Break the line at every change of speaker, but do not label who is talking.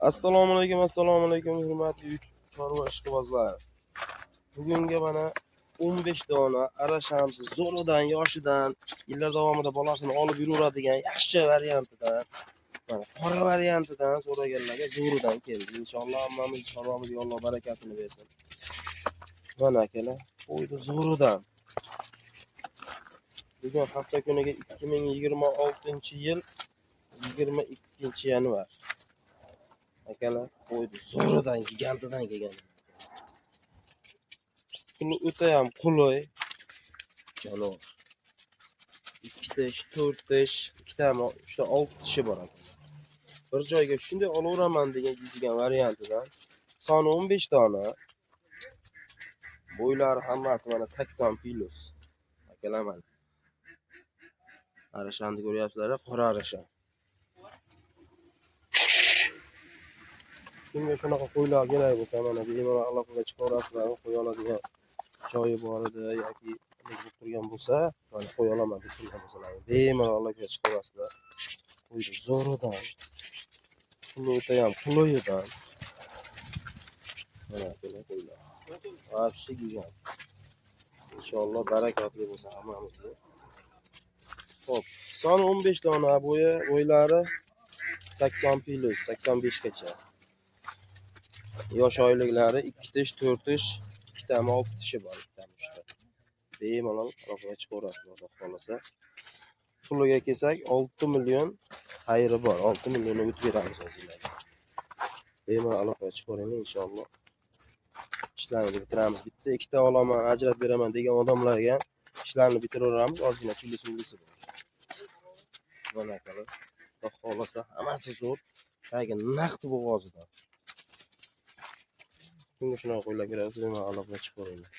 Assalomu alaykum, assalomu alaykum, hurmatli YouTube chorva ishqibozlar. Bugungi mana 15 dona Arashamsi zo'ridan, yoshidan, yillar davomida bolasini olib yuraveradigan yaxshi variantidan, mana qora variantidan so'raganlarga zo'ridan keldi. Inshaalloh hammamiz chorvamizga Alloh barakasini bersin. Mana akalar, qo'ydi zo'ridan. Bugun hafta kuniga 2026-yil 22-yanvar. Akalar, qo'ydi zo'ridan, gigantidan kelgan. Puli o'ta ham qulay. Jonivor. 2 tish, 4 tish, ikkitami, 3 ta 6 tishi bor ekan. Bir joyga shunday olaveraman degan variantidan. Soni 15 dona. Bo'ylari hammasi mana 80 plus. Akalar mana. Arashanni ko'ryapsizlar, qora arashan. Kimga shunaqa qo'ylar kerak bo'lsa, mana bemalol aloqaga chiqaverasizlar, qo'ya oladigan joyi bor edi yoki bo'lib turgan bo'lsa, mana qo'ya olaman deb turgan bo'lsalar, bemalol aloqaga chiqaverasizlar. Qo'ydi zo'ridan, puli o'ta ham qulayidan. Mana akalar qo'ylar. Вообще gigant. Inshaalloh barakotli bo'lsa hammamizga. Xo'p, soni 15 dona, bo'yi, bo'ylari 80 plus, 85 gacha. Yosh oyliklari 2 tish, 4 tish, ikkitami 6 tishi bor, ikkitami 3 ta. Bemalol aloqaga chiqaverasizlar, Xudo xohlasa. Puliga kelsak 6 million xayri bor. 6 millionni o'tib beramiz o'zinglarga. Bemalol aloqaga chiqaveringlar inshaalloh. Ishlarni bitiramiz. Bitta, ikkita olaman, ajratib beraman degan odamlarga ishlarni bitiraveramiz. Ozgina pulisi mulisi bor. Mana akalar, Xudo xohlasa hammasi zo'r. Tagi naqd bo'g'ozidan. Kimga shunaqa qo'ylar kerak bo'lsa, bemalol aloqaga chiqaveringlar.